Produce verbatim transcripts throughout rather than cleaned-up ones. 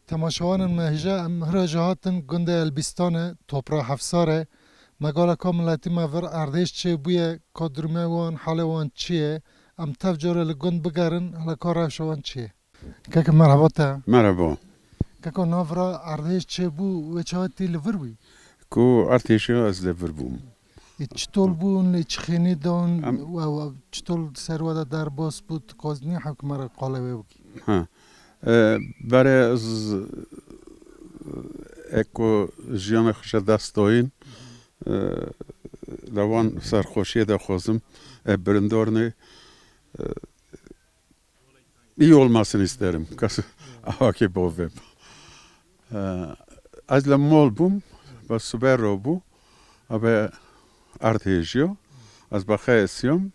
Temaşewanên me hîja, em hira jî hatin gundê Elbîstane, topra Hefsare. Me gala ka miletî me vir erdhêj çê bûye, ka durumê wan, halê wan çi ye? Em tev corê li gund bigerin, hela ka rewşa wan çi ye? Keke merheba te. Merhaba. Keko, na vira erdhêj çê bû, wê çaxê tî li vir bûyî? Ku erdhêj ya ez li vir bûm. E, çitol bûn, lê çi xênî don, em we, we, çitol ser we de derbas bû, tu ka ez nî hewk me re qalê wê bikî. Ha. E, berê ez, eko jiyanê xwu ji dest doyîn, e, lewan serxweşiyê de xwezim, e, birindornê, e, iyi olmasını isterim. Kas-, awa ki bovem. E, ez le mol bûm, ve subê ro bû, ebe erdhêjiyo, ez be xeyesiyom.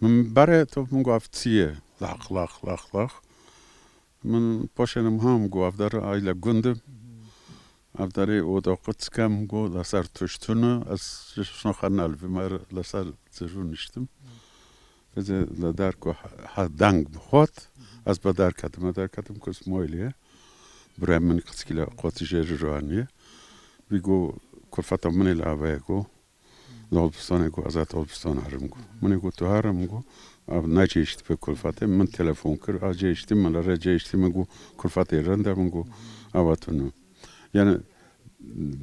Min berê to min go ev çi ye? Lax, lax, lax, lax. Min poşenê mi ham go ev der aile gundim. Ev derê oda qutske min go leser tuştunu. Ez şino xenel vim er leser zirû niştim. Eze le der ku ha deng hot. Ez be der ketim, der ketim kus moyliye. Buraya min qıskile qotijeri roaniye. Vî go kulfeta min ê lave go. Li Olbistanê go, ez heta Olbistan herim go. Min ê go tu herim go. Ev necêştî pê kulfetê. Min telefon kir, a cêştî, min re cêştî, min go kulfetê rind e, min go ewa tu nu. Yani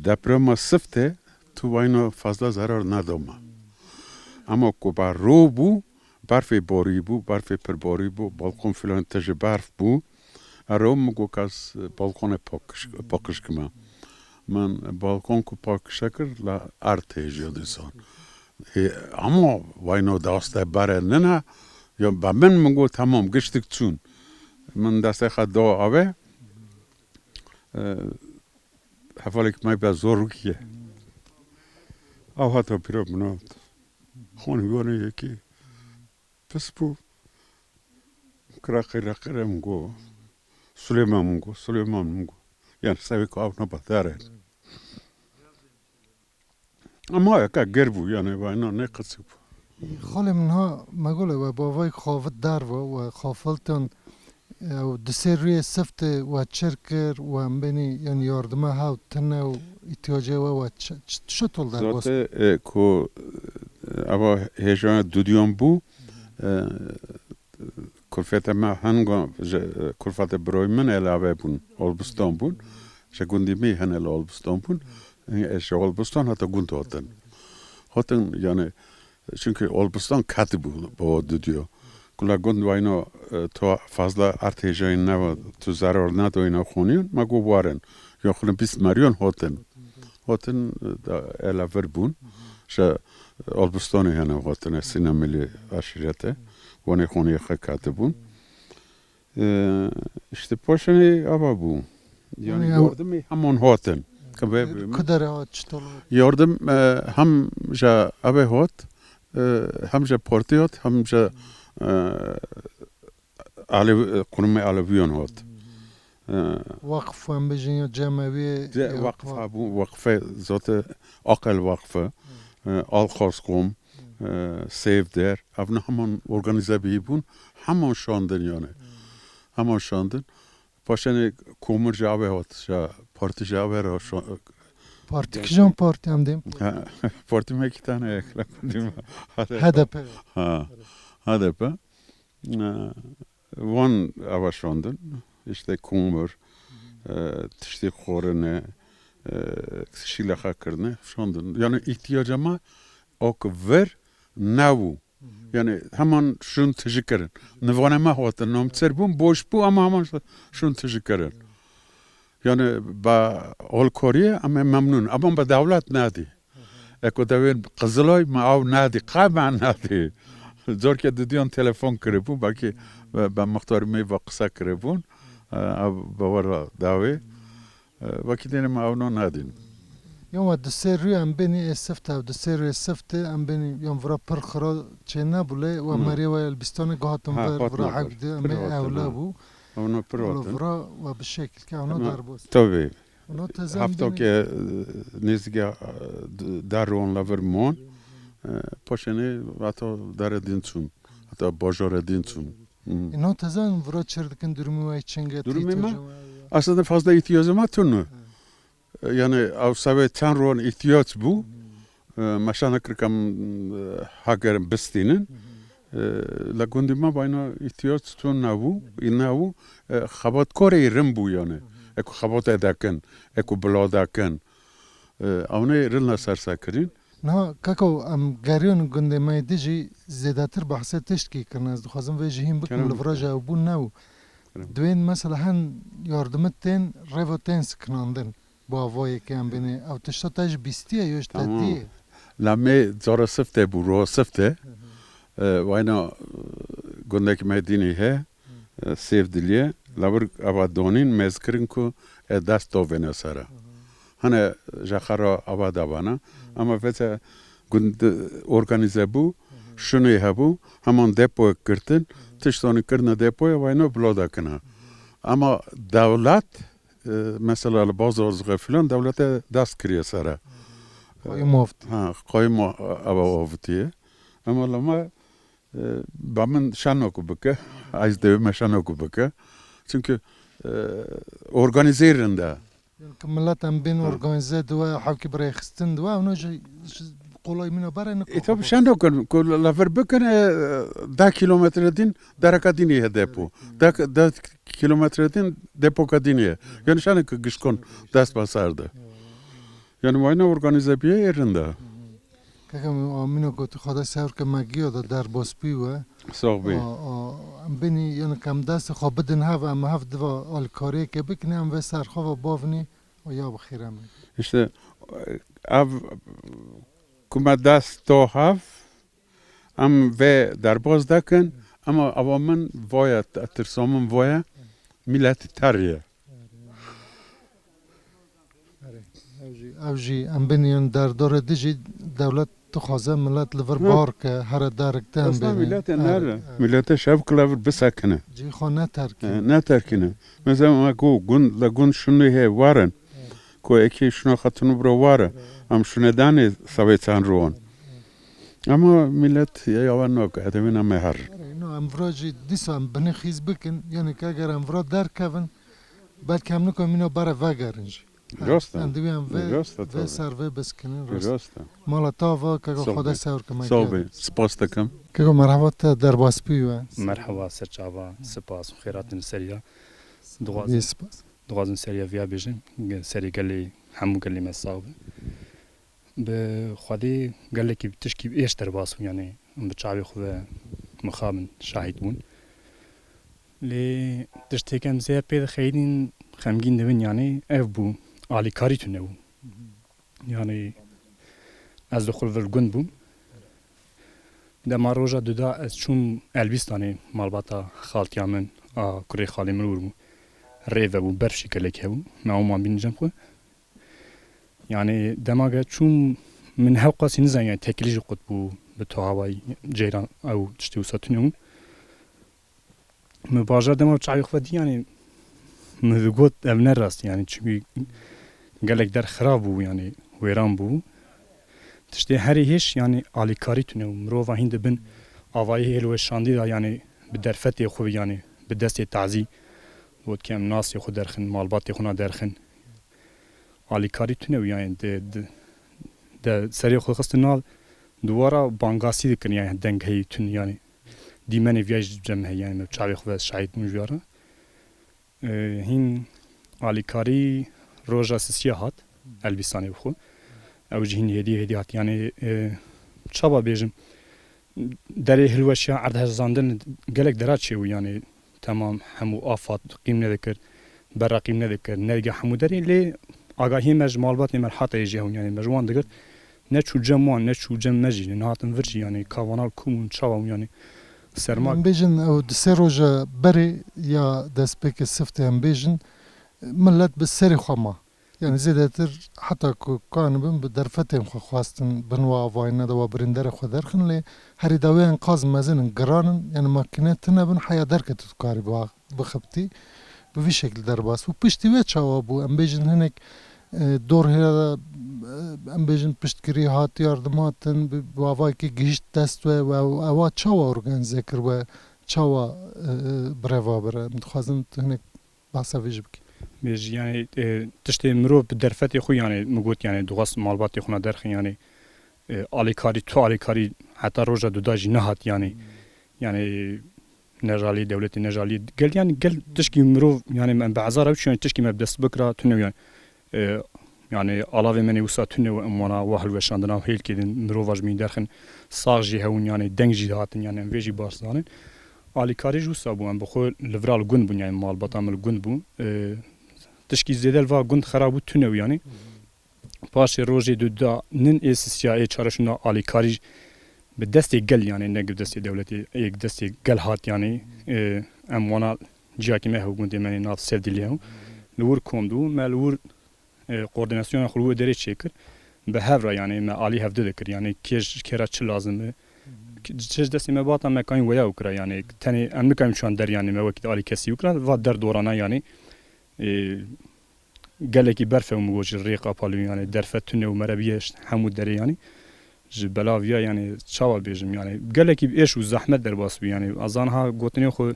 deprema sifte tu wayno fazla zarar nedoma. Ama ku ba ro bû, berfê borî bû, berfê pir borî bû, balkon filan tije berf bû. Ero mi go kas balkonê pakış, pakış kime. Min balkon ku pakışe kir, la erd têjiyo dîsan. Hê, ama wayno daste bere nina, ya be min, min go tamam, giştik çûn. Min destê xwe da ave, e, hevalek me be zor rukiye. Aw hata pîra min hat. Xonî gonê yekî pis bû. Qira qira qira min go. Suleyman min go, Suleyman min go. Yani sewê ku avna badare. Ama eka ger bû, yani vayna ne qisik bû. Xalê min ha, me gole we bavay xavit derva we xafiltin, ew di sê rûyê sifte we çir kir, we em benî, yani yardime hew tine û îhtiyacê we, we çi, çi, çi tol derbas? Zote, e, ku, e, ava hêjana dudiyon bû, e, kulfete me hengo, ji, e, kulfete biroy min elave bûn, Olbiston bûn. Ji gundî mi hene li Olbiston bûn. E, ji Olbiston heta gund hotin. Hotin, yani, çünkü Olbiston katî bû, bo dudiyo. Kula gund wayno, e, to fazla erd hêjayî neva, tu zarar nadoyna xoniyon, ma go warin. Yo xuni bîst meryon hotin. Hotin, e, da, ela vir bûn. Ji, e, Olbistonê hene hotin, e, Sîna Milî aşîrete. Wanê xoniyê xwe katibûn. E, işte poşenê ava bû. Yani, yani yardımê hemon hotin. Kıbe ku derê hat, çitol hat? Yardım, e, hem ja ave hot, e, hem ja parti hot, hem ja, e, Alev-, e, qurumê Aleviyon hot. E, Waqf em bêjin ya cemewî, ce-, ya waqf pa- ha bû, waqfê zote Aqel Waqfı, e, Alxors Qom, e, Sêvder, evna heman organize bîbûn, heman şandin yani. Heman şandin. Paşenê komir ja ave hot, ja parti ja ave ra şo-, parti kijan parti em dêm? Ha, parti me iki tane ekle kurdî me. H D P. H D P. Ha, H D P. E, wan ava şandin, işte komir, e, tiştê xorine, e, şîlexa kirine, şandin. Yani ihtiyaca ma ok ver nebû. Yani heman şun tiji kirin. Nivane ma hotin, nomçer bûn, boş bû ama heman şun tiji kirin. Yani ba holkorîye ama memnun. Ama ba dewlet nadî. Eko dewên Qizilay mi aw nadî, qay ma nadî. Zor ke didiyan telefon kiribû, belkî be, be muxtarê me va qisa kiribûn. E, ev bawer ra dawê. E, vakî dêne mi awno nadîn. Yon wa di sê rû em benî ê sifte, ev di sê rû ê sifte em benî, yon vira pir xira çê nebûle, wa merê wa Elbîstanê guhatin ver, vira hek di, em ê ewle bû. Awno pir watin. Vira wa bi şekil ke awno derbas. Tabii. Ona teze hafta ke, e, nêzîke, e, d-, dar on la vir mon, e, paşenê hata dare din çûn, hata bajare din çûn. Hı. E, no tezan vura çir dikin, durumê we çing e, Durumê ma? Aslında fazla ihtiyacê ma tunu. Hı. E, yani, ew sebê çend ron ihtiyac bû. Hı. E, meşana kirkam, e, hagerin bistînin. Hı hı. E, la gundî ma bayna ihtiyac tun nebû, Hı hı. nebû. E, xebatkarê rind bû yani. Hı hı. Eko xebat edekin, eko bila dekin. E, ewnê rilna sersekirîn. Niha keko em gerîyon gundê me yê di jî zêdetir behsê tiştkî kirin. Ez dixwazim vê jî hîn bikim, Kerem li vira bike. Jî ew bûn new. Kerem. Diwên mesela hen yardimit tên rêvo tên sikinandin. Bu avayê ke em bênê. Ew tişta te jî bîstiye, yo ji te Tamam. Dîye. La me cara sifte bû, roha sifte. Hı hı. E, wayna, e, gundek me dînî he. E, Sêvdilîye, la vir ava donîn, mezkirin ku, e, dest do vêne sera. Hane jaxara ava davana. Ama vece gund organîze bû, şunê hebû, heman depo girtin, tiştonî kirine depoya, wayno bloda kina. Ama dewlet, e, mesela li bazarcixê filan, dewlete dest kiriye sera. Qayim avtî. Ha, qayim ava avtiye. Ama lama E, ba min şanoku bike, ez dewê me şanoku bike. Çünkü, e, organizê rinde. Yanî ki millet em bên Ha. Organize diwe, hewkî birêxistin diwe, ewna jî, jî qolay mîna berê niko. E, tabi şanoku, ku la vir bikin, e, deh kilometre din, dereka din ye depo. Deh, deh kilometre din depoka din ye. Yani şanoku gişkon dest basardı. Yani wayna organize biye rinde. Keke mi amîno ku tu Xwedê sewr ke me giyo de derbas bî we. Sax bî. A, a, em binî, yanî ke em destê xwe bidin hev, em hev diva alîkariyêke bikin, em vê ser xwe ve bavinî, o ya bi xêr em ê. İşte, ev ku me dest do hev, em vê derbas dekin, ama ava min voye, tirsa min voye, milletî terriye. Erê, ew jî, ew jî em binî yên derdorê di jî dewlet dixwaze millet li vir Hı. Bar ke, here derik de em Aslında bênî. Milletê Erê, nere, erê. Milletê şev kila vir bisekine. Cî xwe neterkîne. E, neterkîne. Mesela ma go gund, la gund şunê hê warin. Ko eki şuna xatunu bro ware. Em şune danê savê çan ruwan. Ama millet ya yawan nok, edemina mehar. Erê, no, em vira jî dîsa em binê xîz bikin, yanî ke eger em vira derkevin, belkî em niko mîna bere vegerin jî. Ha, Rast e. Em divê em vê, Rast e, vê tabii. Ser vê biskinin rast. Rast e. Mala tava, keko Sağ ol. Xwedê sewr kime Sağ ol gel. Bey. Spas dikim. Keko merhaba te derbas bî we. Merhaba, serçava, spas, xêratin seriya. Duaz, Bî spas. Duazin seriya viya bêjin, ge-, serê gelê, hemû gelê me sağ be. Bi Xwedê gelekî tişkî êş derbas bû, yanî bi çavê xwe ve mixabin şahîd bûn. Lê tiştê ke em zê pê de xeydîn xemgîn dibin, yanî ev bû, alîkarî tune bû. Yanî ez di xwe vir gund bûm. Dema roja duda ez çûm Elbîstanê, malbata xaltîya min, a kurê xalê min wir bû. Rê vebû, berf jî gelek hebû. Me û ma bîn cem xwe. Yanî dema ke çûm min hewqasî nizan, yanî tekilî jî qut bû, bi to hawayî ceyran ew tiştê wisa tune bû. Mi bajar dema çavê xwe dî, yanî mi digot ev ne rast, yanî çimkî gelek der xirab bû, yanî wêran bû. Tiştê herî hêş, yanî alîkarî tune bû. Mirova hîn di bin avayî hêlweşandî de, yanî bi derfetê xwe, yanî bi destê tazî, got ke em nasê xwe derxin, malbatê xwe na derxin. Alîkarî tune bû, yanî de, de, de serê xwe xistin nav, duvara bangasî dikin, yanî deng heyî tun, yanî dîmenê vîya jî cem heyî, yanî çavê xwe şahîd bûn jûya ra. E, hîn alîkarî roja sisiya hat, Elbîstanê bi xwe. Ew jî hîn hêdî hêdî hat, yanî, e, çawa bêjim, derê hilweşiya erdhezandin gelek dera çêbû, yanî temam hemû afat qîm nedikir, berra qîm nedikir, nerge hemû derê, lê agahiyê me ji malbatê me hata jî hewn, yanî me ji wan digirt, ne çû cem wan, ne çû cem me jî, ne hatin vir jî, yanî kavanar kum û çawa û yanî serma. Em bêjin ew di sê roja berê ya destpêkê siftê em bêjin, millet bi serê xwe ma. Yanî zêdetir heta ku kanibin bi derfetên xwe xwestin bin wa avayî neda wa birînderê xwe derxin, lê herî dawê enqaz mezin in, giran in, yanî makîne tine bin heya derke tu dikarî biwa-, bixiptî. Bi vî şeklî derbas bû. Piştî wê çawa bû? Em bêjin hinek, e, dor hêra de, e, em bêjin piştgirî hat, yardim hatin, bi, bi avayekî gihîşt dest we, we, ewa çawa organîze kir we? çawa, e, e, bi reva bire? Em dixwazin tu hinek behsa vê jî bikî. Bêjî, yanî, e, tiştê mirov bi derfetê xo, yanî, mi got, yanî, dixwast malbatê xo na derxin, yanî, e, alîkarî, tu alîkarî heta roja duda jî nehat, yanî. Hmm. Yanî, nejalî, dewletê nejalî, gel, yanî, gel tişkî mirov, yanî, em bi hezar ew çi, yanî, tişkî me bi dest bikira, tune, yanî. E, yanî, alavê menê wisa tune û em wana wa hilweşandina û hêl kêdin, mirova ji mîn derxin, sax jî hewin, yanî, deng jî hatin, yanî, em vê jî baş zanin. Alîkarî jî wisa bû, em bi xwe li vira li gund bûn, yanî, malbata min li gund bû. E, tişkî zêde li va gund xera bû, tune û, yanî. Paşê rojê duda nin ê sisiya ê çareşûna alîkarî bi destê gel, yanî, ne bi destê dewletê, ê bi destê gel hat, yanî, e, em wana ciyakî me hew, gundê me nê nav Sevdîlî hew. Li wir kom dû, me li wir, e, koordînasyona xwe li wir derê çêkir. Bi hev ra, yanî, me alî hevdi de kir, yanî, kê ji kê ra çi lazim e. Çi ji destê me bata me kayîn weya û kira, yanî, tenê em nikayîn çiyan der, yanî, me wekî alî kesî û kira, va der dorana, yanî, e, gelekî berf e û mi got jî rê qapalî, yanî derfet tune û mere bîye hemû derê, yanî ji bela viya, yanî çawa bêjim, yanî gelekî êş û zehmet derbas bû, yanî ez an ha gotinê xwe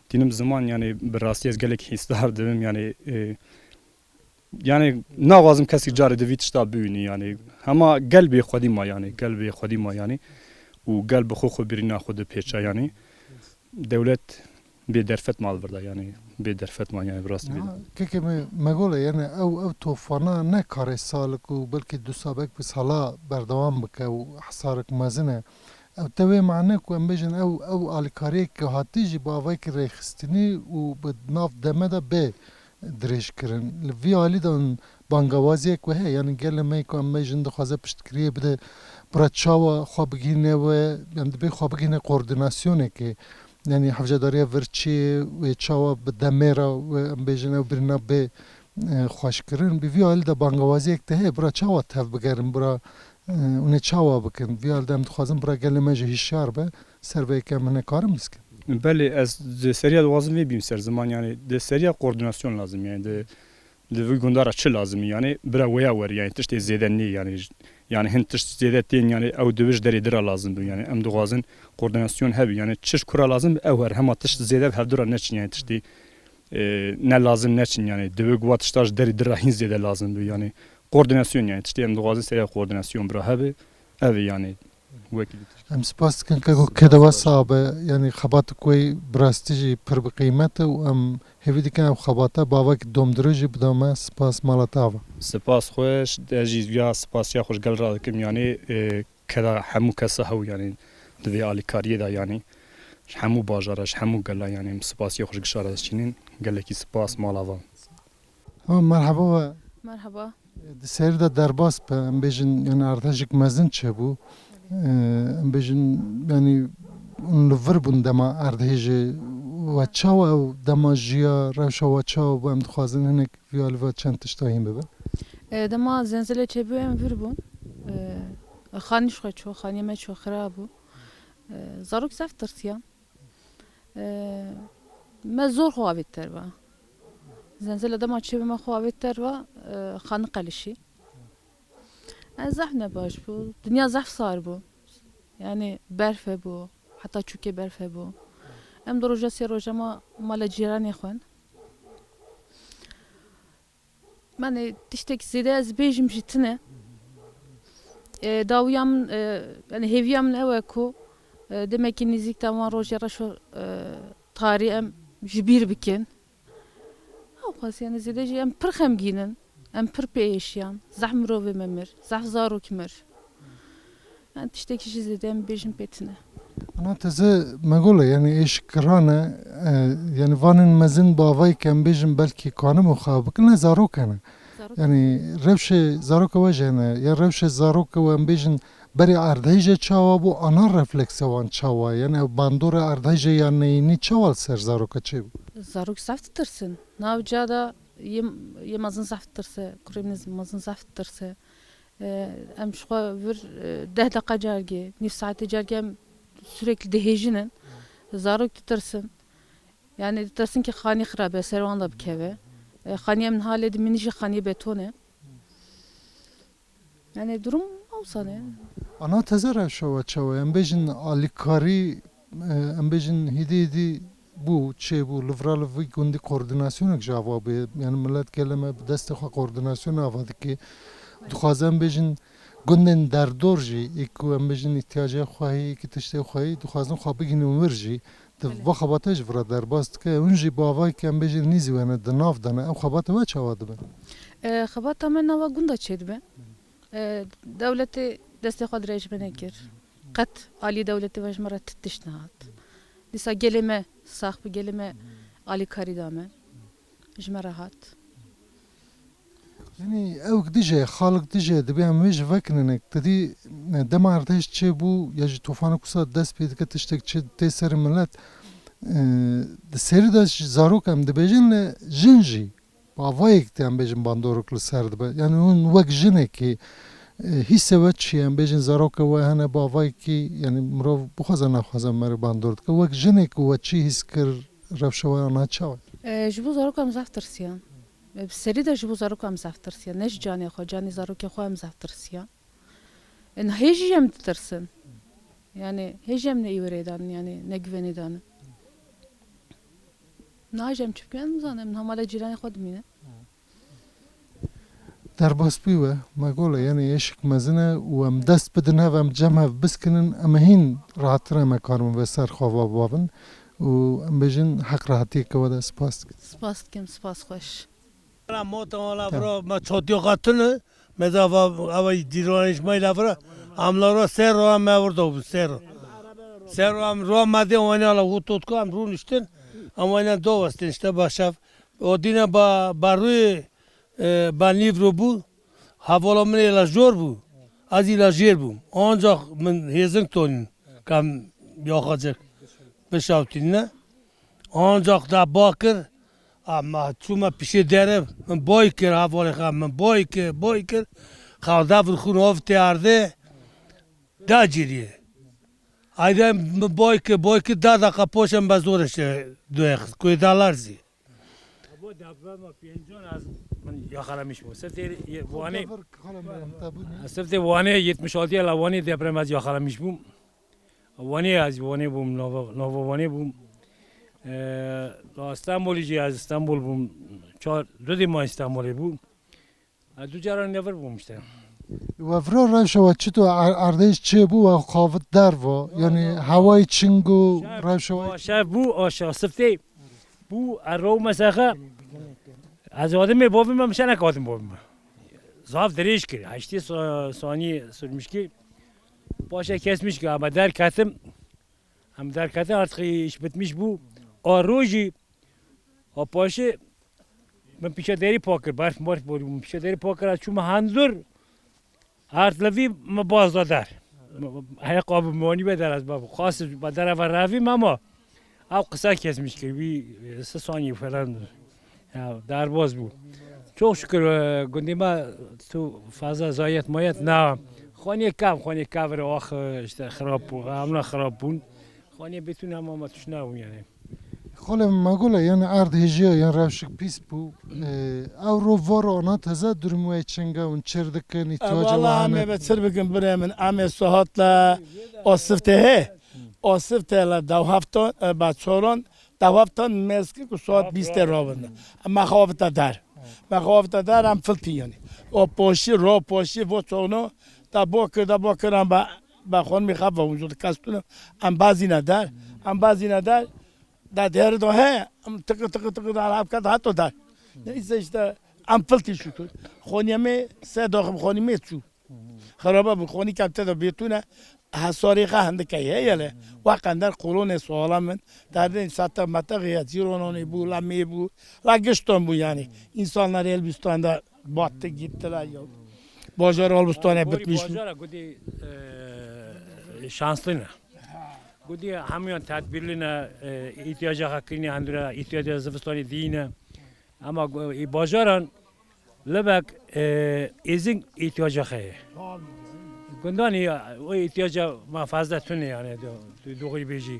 tînim ziman, yanî bi rastî ez gelekî hîsdar dibim, yanî, e, yanî naxwazim kesî carê di vî tişta biwînî, yanî hema gel bê xwedî ma, yanî gel bê xwedî ma, yanî û gel bi xwe xwe birîna xwe di pêça, yanî dewlet bê derfet mal virda, yanî bê derfet mal, yanî bi rastî bê. Ha, kekê mi, megole, yanî ew, ew tofana ne karê salik û belkî du sabek bi sala berdewam bike û hesarek mezin e. Ew tewê mane ku em bêjin ew, ew alîkariyê ke hatî jî bi avayekî rêxistinî û bi nav deme de bê dirêj kirin. Li vî alî de bangawaziyek we heye, yanî gelê me ku em bêjin dixwaze piştgiriyê bide, bira çawa xwe bigihîne we, yanî dibê xwe bigihîne koordînasyonekê, yanî hevcedariya vir çi yê, wê çawa bi demê re, wê em bêjin ew birîna bê, e, xweşkirin. Bi vî alî de bangawaziyek de heye, bira çawa tev bigerin, bira, e, hûn ê çawa bikin? Vî alî de em dixwazin bira gelê me jî hişyar be, ser vê yekê em hine karin biskin. Belê, ez di seriya dixwazim vê bîm ser ziman, yanî di seriya koordînasyon lazim, yanî di Di vî gunda ra çi lazim î? Yanî bira weya werî, yanî tiştê zêde nê, yanî, yanî hin tişt zêde tên, yanî ew di wij derê di ra lazim bi. Yanî em dixwazin koordînasyon hebî, yanî çi ji kura lazim bi, ew her hema tişt zêde bi hevdu ra neçin, yanî tiştê, e, ne lazim neçin, yanî di wij wa tişta ji derê di ra hîn zêde lazim bi. Yanî koordînasyon, yanî tiştê em dixwazin serê koordînasyon bira hebî, ev ê, yanî wekî di tişt. Em spas dikin ke ku kede wesa be, yanî xebatik we bi rastî jî pir bi qîmet e û em hêvî dikin ew xebate bavek domdirû jî bida me. Spas, mala te ava. Spas xweş, ez jî ya spasiya xwe ji gel ra dikim, yanî, e, keda hemû kesa hew, yanî di vê alîkariyê de, yanî ji hemû bajara, ji hemû gela, yanî em spasiya xwe ji gişa ra dişînin. Gelekî spas, mala va. Ha, merheba we. Merheba. Di serî de derbas bi, em bêjin, yanî erdhejêk mezin çêbû. Ee, em bêjin, yanî hûn li vir bûn dema erdhêjê. We çawa ew dema jiya, rewşa we çawa bû, em dixwazin hinek vî alî ve çend tişta hîn bibe. E, dema zelzele çêbû em vir bûn. E, xanî ji xwe ço, xanîyê me ço xira bû. E, zarok zaf tirsiyan. E, me zor xo avêt derva. Zelzele dema çêbû me xo avêt derva, e, xanî qelişî. E, zaf nebaş bû. Dinya zaf sar bû. Yanî berf hebû. Heta çûkê berf hebû. Em di roja sê roja ma mala cîranê xwen. Yanî tiştek zêde ez bêjim jî tine. E, dawiya min, e, yanî hêviya min ew e ku, e, demekî nêzîk de wan rojê reşo, e, tarî em ji bîr bikin. Ewqas yanî zêde jî em pir xemgîn in. Em pir pê êşiyan. Zaf mirovê me mir. Zaf zarok mir. Yanî tiştekî jî zêde em bêjin pê tine. Ana teze megole, yanî êş giran e, e, yanî vanên mezin bavayî ke em bêjin belkî kanimo xaw bikin, ne zarok hene. Zarok. Yanî rewşê zaroka we jî hene, ya rewşê zaroka we em bêjin berê erdhejê çawa bû, ana reflekse wan çawa? Yanî ew bandorê erdhejê ya neyînî çawa li ser zaroka çêbû? Zarok zaf ditirsin. Nav ca de yê, yê mezin zaf ditirse, kurê min zî mezin zaf ditirse. E, em ji xwe vir, e, deh deqa cargê, nîv saetê cargê em sürekli dihêjin in. Zarok ditirsin. Yanî ditirsin ki xanî xirabe, ser wan de bikeve. E, xanî em niha lê dimînî jî xanî beton e. Yanî durum ewsan e. Ana teze rewşa we çawa? Em bêjin alîkarî E, em bêjin hîdî hîdî bû, çê bû, li vira li vî gundî koordînasyonek jî ava bûye. Yanî milet gelê me bi destê xwe koordînasyon ava dike. Dixwaze em bêjin gundên derdor jî, ê ku em bêjin îhtiyacê xwe heye, ê ku tiştê xwe heye, dixwazin xwe bigihînin wir jî. Di va xebata jî vira derbas dike. Hûn jî bi avayekî em bêjin nîzî wene, di nav de ne. Ew xebata we çawa dibe? E, xebata me nawa gunda çêdibe. E, dewletê destê xwe dirêj mi nekir. Qet alî dewletê ve ji me re ti tişt nehat. Dîsa gelê me sax bi, gelê me alîkarî da me. Ji me re hat. Yanî ewk dije, xalk dije, dibê em wê jî vekinin ek. Ti dî, e, dema erdhej çê bû, ya jî tofanek wisa dest pê dike, tiştek çê tê serê milet. E, di serî de jî zarok em dibêjin, lê jin jî bi avayek de em bêjin bandorok li ser dibe. Yanî hûn wek jinekî, e, hîsê we çi ye? Em bêjin zaroka we hene bi avayekî, yanî mirov bixwaze naxwaze me re bandor dike. Wek jinekî we çi hîs kir, rewşa we ana çawa? E, ji bo zaroka em zaf tirsiyan. E, bi serî de ji bo zaroka em zaf tirsiyan. Ne ji canê xwe, canê zarokê xwe em zaf tirsiyan. E, hê jî em ditirsin. Yanî hê jî em ne îwerê dan, yanî ne güvenê dan. Na jî em çi bikin, nizanim, hema de cîranê xwe dimîne. Derbas bî we, me gole, yanî eşik mezin e û em dest bidin hev, em cem hev biskinin, em hîn rahattir em karin ve ser xwe va bavin û em bêjin heq rahatiyê ke we de spas dikin. Spas dikim, spas xweş. Ra mota wala vira me çotiyo qatini, me da va ava dîranê ji me la vira, amla ro ser ro me vurdo bu ser ro. Ser ro am ro ma de wayna la hutotko am rûniştin, am wayna do westin işte başav. O dîne ba, ba rûyê, e, ba nîvro bû. Hevala min ê la jor bû. Ez î la jêr bûm. Ancak min hêzing tonîn kam yaxacek bişawtîne. Ancak da bakir, ama çûme pişê dere, min bay kir, hevalê xwe min bay kir, bay kir. Xew da vir xûn avtê erdê, da cîrî. Ayda min bay kir, bay kir, da da qapoşen be zor işte, duye, kuydalar zî. Bu deprema pêncan ez min yaxalamiş bûm. Siftê Wanê, siftê Wanê yetmiş altı yala Wanê deprem ez yaxalamiş bûm. Wanê ez Wanê bûm, nava, nava Wanê bûm. E, la Stenbolî jî ez Stenbol bûm. Çar, du dê ma Stenbolê bûm. Ez du caran nevir bûm işte. We vira rewşa we çito er-, erdhej çê bû, we xavit derva? Yanî hewayê çing û rewşa we? Şev bû, aşa siftê bû, erro mesexe. Ez adimê bavî me, mişene kadim bavî me. Zaf dirêj kir, heştê sa-, saniyê sürmüş kir. Paşa kesmiş kir, ama derketim. Em derketin artık, iş bitmiş bû. A rojî, a paşê min pîşe derî pa kir, berf marf borî, min pîşe derî pa kir, ez çûme hendur, erd levî, min baz da der. Heya qabû monî be der ez babû. Xas be der eve revî me ama ew qisa kesmiş kir, wî, e, si saniyê falan. Ya, derbaz bû. Çok şükür, e, gundê me tu fazla zayet mayet na. Xaniyê kev, xaniyê kev re ax, e, işte xirab bû, amna xirab bûn. Xaniyê bêtûn hema ma tuş nabûn yanî. Xolê me gole, yanî erd hêjiya, yanî rewşik pîs bû. E, ew ro varo ana teze durum we çinge un çir dikin, îhtiyacê we hene? Vallahi ame be çir bikin birê min, ame sahat la o sifte he. O sifte la dew hafton, e, ba çoron, dew hafton mezkin ku saat bîstê ravinde. Me xavita der. Me xavita der, em filtî yanî. O poşî, ro poşî, vo çono, da bo kir, da bo kir, em ba, ba xonimî xev ve, uncu de kestune, em bazîne der, em bazîne der, da deri do he, em tıkı tıkı tıkı da hapka da hato der. Neyse işte, em filtî şükür. Xonimê, se doxim xonimê çû. Xirabe bû, xonî kevte de bêtûne, hesarê xwe hindike heye le. Wa qender kolonê sağlam in. Derdên satex metex ya, cîrononê bû, la mê bû, la gişton bû yanî. İnsanlar Elbistan'da battı gittiler ya. Bajar Elbistan'e bitmiş. Bajara gudî, e, şanslı ne? Gudî hemûyan tedbîrli ne, e, îhtîyaca xwe kirîne, hindure îhtîyaca zivistanê dîne. Ama gu-, e, bajaran lebek, e, êzing îhtîyaca xwe ye. Gundanî, e, o îhtîyaca ma fazla tune yani, do-, do-, doğru bêjî.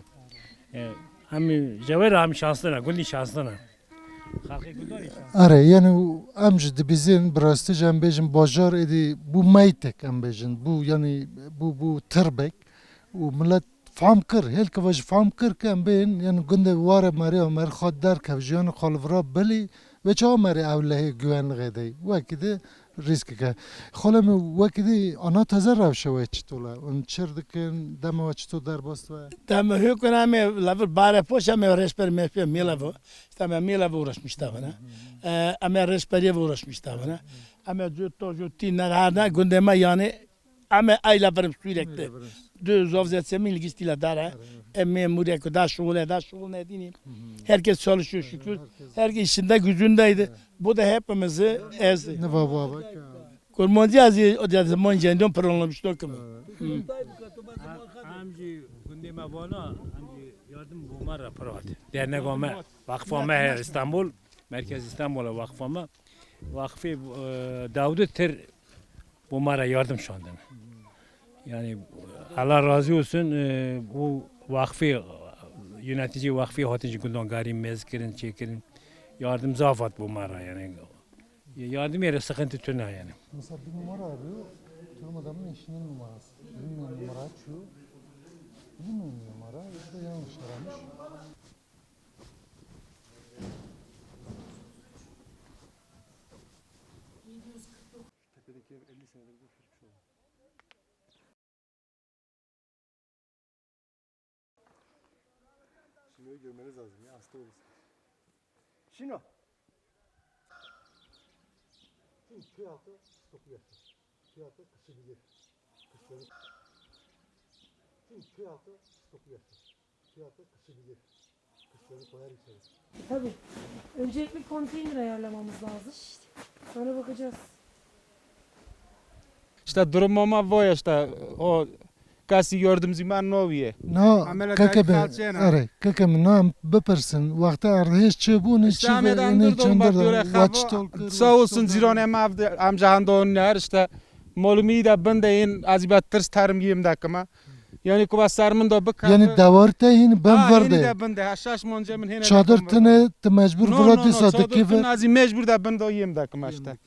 E, hem jewer hem şanslı ne, gundî şanslı ne. Xalqê gundanî şanslı. Are, yani em jî dibîzin, bi rastî jî em bêjin bajar êdî bû meytek em bêjin. Bû yani bû, bû tirbek û millet Fam kir, hêl ke vajî fam kir ke em bên, yanî gundê ware merê, merê xo derkev, jiyanê xo li vira bilî, ve çawa merê ewlehê güvenliğê dey. Wekî de rîsk ke. Xole mi wekî de ana teze rewşe we çito la. Un çir dikin, deme we çito derbas we. Deme hükün ame levir bare poş ame reşber meşbe milevo. İşte ame milevo uğraşmış da bana. E, ame reşberiye uğraşmış da bana. Ame cüt to cüt tî nerhane gundê me yanî Ame ayla virm sürekli. Ayla virm. Du zovzetse mi ligistîla dara. Evet, evet. E memurê ku da şuğule da şuğul nedînî. Hı hı. Herkes çalışıyor şükür. Herkes işinde gücündeydi. Evet. Bu da hepimizi ezdi. Ne baba bak ya. Kurmancı azî o da zaman cendon pırılmıştı kim. Evet. Hı. Amci gundê me vana, amci yardım boma ra pırvat. Dernek ame, vakfa me her İstanbul, merkez İstanbul'a vakfa me. Vakfê, e, Davud'u tir bo ma ra yardım şandin. Yani Allah razı olsun, e, bu vakfê, yönetici vakfê hatin jî gundan garî mez kirin, çêkirin. Yardım zaf hat bo ma ra yani. Yardım yere sıkıntı tuna yani. Mesela bir numara arıyor. Durmadan eşinin numarası. Bilmiyorum numara açıyor. Bilmiyorum numara. Burada yanlış aramış. Tepedeki ev elli senedir bu çocuk şu an. Şimdi görmeniz lazım ya, hasta olursun. Şino. Şimdi köy halkı stokluyor. Köy halkı kışı bilir. Kışları. Şimdi köy halkı stokluyor. Tabii. Öncelikle konteyner ayarlamamız lazım. Sonra bakacağız. İşte durumuma voy işte o kasi yardımcı ma noviye. No, keke be, are, keke mi no bipirsin. Wexta erdhêj çi bû, ne çi ve, ne çendir de, waçtol kir, sağ olsun ciranê ma amca handon ner işte. Molumî de bin de yên ez ba tirs term yêm de kima. Yanî ku ba ser min de bikate. Yanî dewar te hîn ben ver de. De bin de, ha, şeş monce min hêne. Çadir tine, ti mecbur vira dîsa de kî ve. Çadir tine, ez mecbur de bin de yêm de kima işte.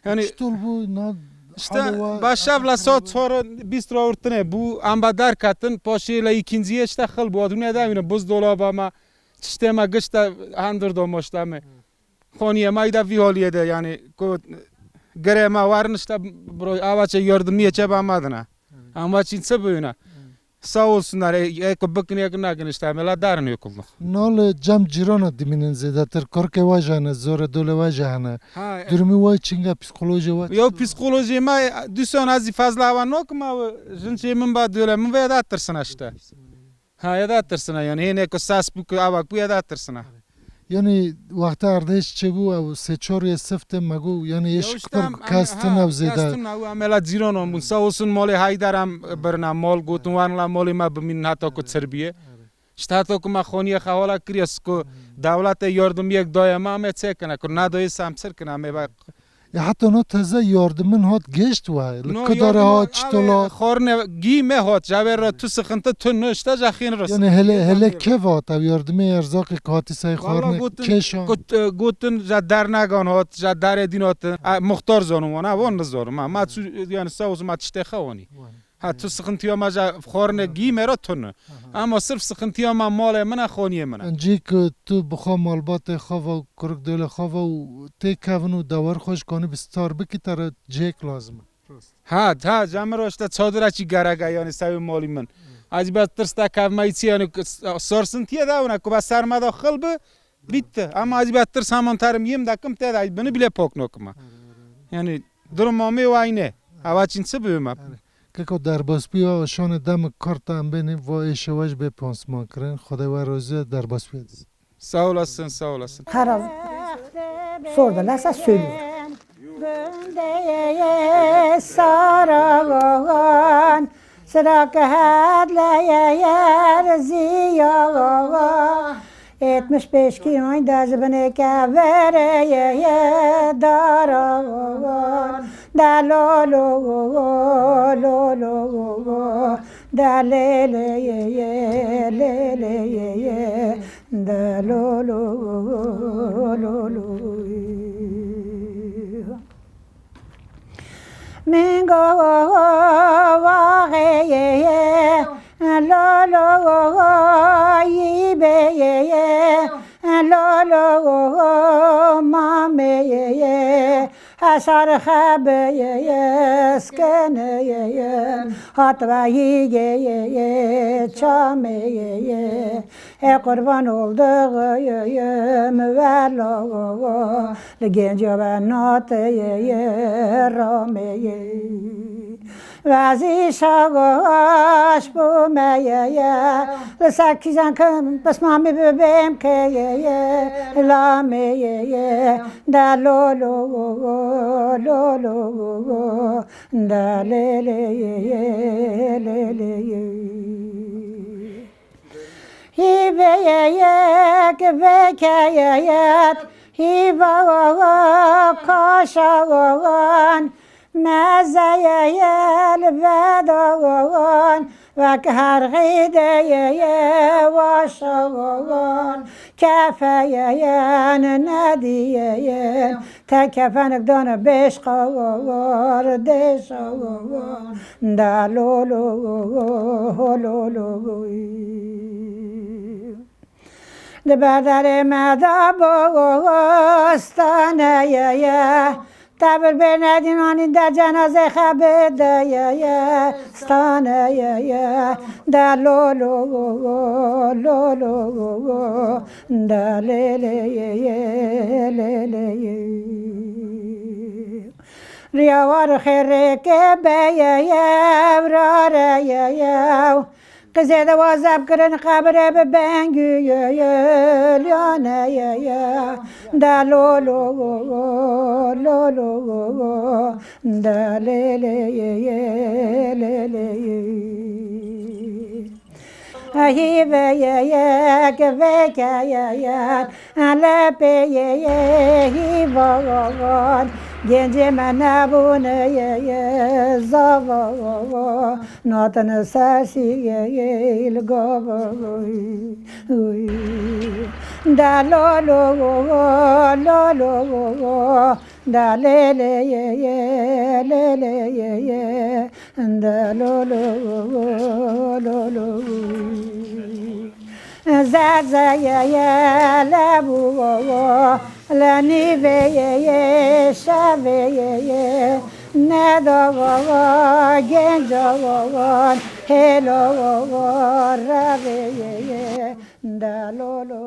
Yanî çitol bu na işte ba şev la saat çar bîst ra urtine bu amba derketin paşê la ikinciye işte xil bu. Dünya da yine buzdolabı ama çişte ma gişte handır do moşta me. Xonîye ma îda vî holîye de, yanî ku girê ma warin işte bro, awa çe yardimîye çe ba ma dina. Ama çin çi buyuna. Sağ olsunlar, e, e, ku bikin, e, ku nakin işte, emela darin yokulluq. Nal cem cîrana dimînin zêdetir, kurkê wa jane, zore dole wa jane. Ha, e. Durumî wa çinga, psîkolojî wa. Yo, psîkolojî ma, e, dîsan ez fazla awa nokim, ama jin çê min ba dole, min ve da tirsina işte. Ha, ya da tirsina yanî. Hênê ku sas bû ku avak bû ya da tirsina. Yanî wexta erdhêj çêbû ew sê çor yê sifte me got, yanî êş kir kes tine ew zêde. Kes tine ew emela cîranan bûn. Sağ olsun malê Haydar em birna mal gotin, wan la malê me bimînin heta ku çir bîye. İşte heta ku me xonîye xehala kiriye, siko dewlete yardım yek daye me, ame çekine, ku nedaye se em çir kine, ame bak. Ya heta no teze yardimin hat geçt we. Li kidare hat, çitola. Xorne gîme hat. Javer ra tu sıkıntı tu no işte ja xîn ra. Yani hele, hele kev hat ev yardimê erzaqê katî say xorne keşan. Gotin, e, gotin ja dernegan hat, ja dare din hat. E, muxtar zonum wana, von nizonum. Ma, ma tu, yani sağ olsun ma tiştê xewani. Ha, tu sıkıntıya ma ja xorne gîme ra tu no. Ama sırf sıkıntıya ma malê min a, xoniyê min a. Encî ki tu bi xwe malbatê xwe ve, kurik dêlê xwe ve û tê kevin û dewar xwe ji kanî bi star bikî, te re cihêk lazim e. Ha, ha, camiro işte çadira çi gerek e, yanî sewê malî min. Ez bes tirs de kevmeyî çi, yanî sarsıntıya de wina ku be sermada xil bi, bitti. Ama ez bes tirs heman terim yêm de kim te de binî bile pok nokima. Yanî durum amê wayne. Hava çin çi biyome. Keko derbasbîya şanê demik kar ta em bênê, va êşe we jî bê pansman kirin. Xwedê we rozî, derbasbîya dî. Sağ olasın, sağ olasın. Kara sordu, nasıl söylüyor? Gündeye saragan, sıra kehedleye erziyagan. Etmiş beş kiloyîn de ji binê keverê ye, ye daran. De lo lo, lo lo, de lê lê ye, ye, lê lê ye, ye, de lo lo, lo lo. Min go vaxê ye, ye, Lo lo yi be ye ye, lo lo ma me ye ye, hesar xebe ye ye, skene ye ye, hatva yi ye ye ye, çame ye ye. E qurban olduğum velo, li genco ve noteye rameye. Vezî şagoş bu meyeye, li sekizan kim pismamî bibêm keyeye, lameyeye, de lo lo, lo lo, de le le, le le. Hîveyeyek vekeyeyet, hîva kaşawan, mezeyeyel vedawan, vek herxîdeyeye vaşawan, kefeyeyen nediyeyen, te kefenik dana beşqawar deşawan, de lo lo, lo lo. Di berderê me de bostaneye ye. Tebir bê nedînanî de cenazê xebideye ye. Staneye ye. De lo lo, lo lo, de le le ye, le le ye. Riyawar xêrê ke beye ye, rare ye ye. Qizê de wazeb kirin qebirê bi bengî ye, ye, lyane ye, ye. De lo lo, lo lo, de le le ye, ye, le le ye. Hîveyeyek vekeyeyek, lepeyeye hîvawan, gencê me nebûneyeye zawawan, natine ser sîgeyê li gavawan. De lo lo, lo lo, de le le ye ye, le le ye ye, de lo lo, lo lo. Zeze ye ye, le bu wo wo, le nîve ye ye, şeve ye ye, ne do wo wo, genco wo wo, hêlo wo wo, reve ye ye, de lo lo.